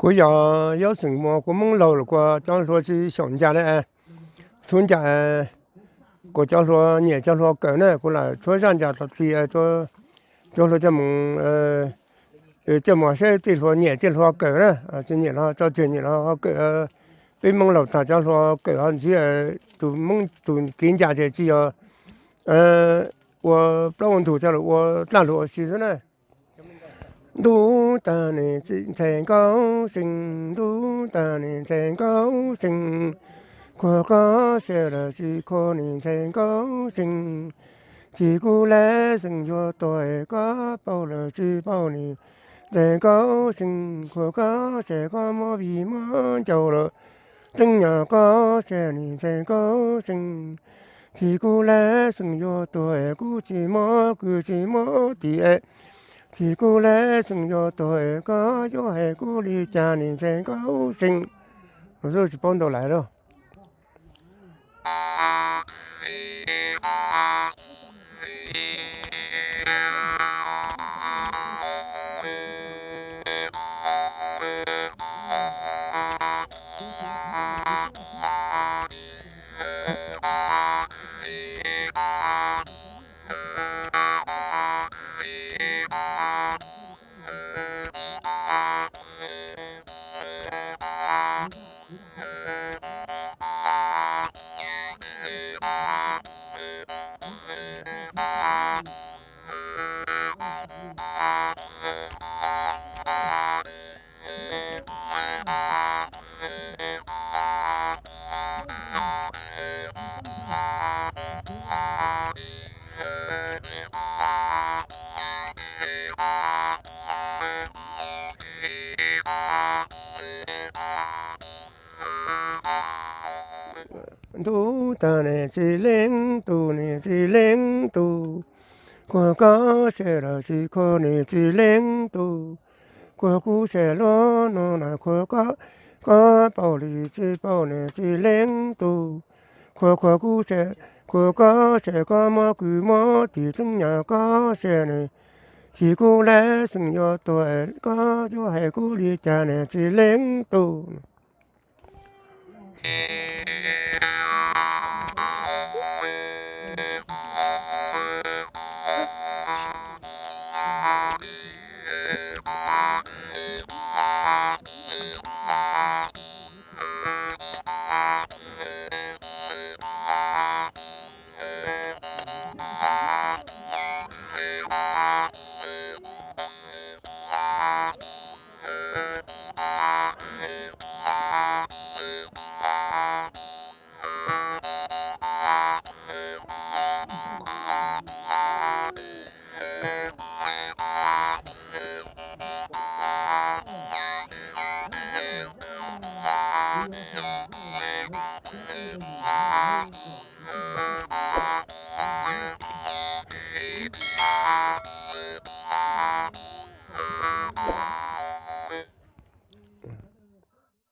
Kuv yog Yob Xeem Muas, kuv Hmoob laug los kuv cov hluas tsis xyaum ncas li, tshuav ncas, kuv cov hluas nyiam cov hluas kawm na, kuv lam tshuav zaj ncas tom ti, cov hluas coj mus, coj mus saib tej hluas nyiam tej hluas kawm na, tsis nyiam los tso tseg, nyiam los ho kawm. Peb Hmoob laug tag cov hluas kawm ho ntsib tus Hmoob tus kev ncas ces tsis yog ua plaub ua ntug, coj los ua daj lug ua si xwb na. Ntuj tag nim ntxhais Nkauj Xeem, ntuj tag nim ntxhais Nkauj Xeem, khuam koj xyem los tsis khuam nim ntxhais Nkauj Xeem. Tsis kub lab xeem yuav tuag, koj paub los tsis paub nim ntxhais Nkauj Xeem, khuam koj xyem koj muab vij muab ncaus los teeb nyog koj xyem nim ntxhais Nkauj Xeem. Tsis kub lab xeem yuav tuag, kuv tsis muab kwv tsis muab tij, tsis kub lab xeem yuav tuag, koj yuav hais kuv li cas nim ntxhais Nkauj Xeem. Tsis paub ntau lawm. Ntuj tag nim txiv leej tus, nim txiv leej tus, khuam koj xyem los tsis khuam nim txiv leej tus, khuam kuv xyem los no na khuam koj, koj paub li tsis paub nim txiv leej tus, khuam khuam kuv xyem, khuam koj xyem koj muab kwv muab tij teeb nyog koj xyem nim, tsis kub lab xeem yuav tuag, koj yuav hais kuv li cas nim txiv leej tus.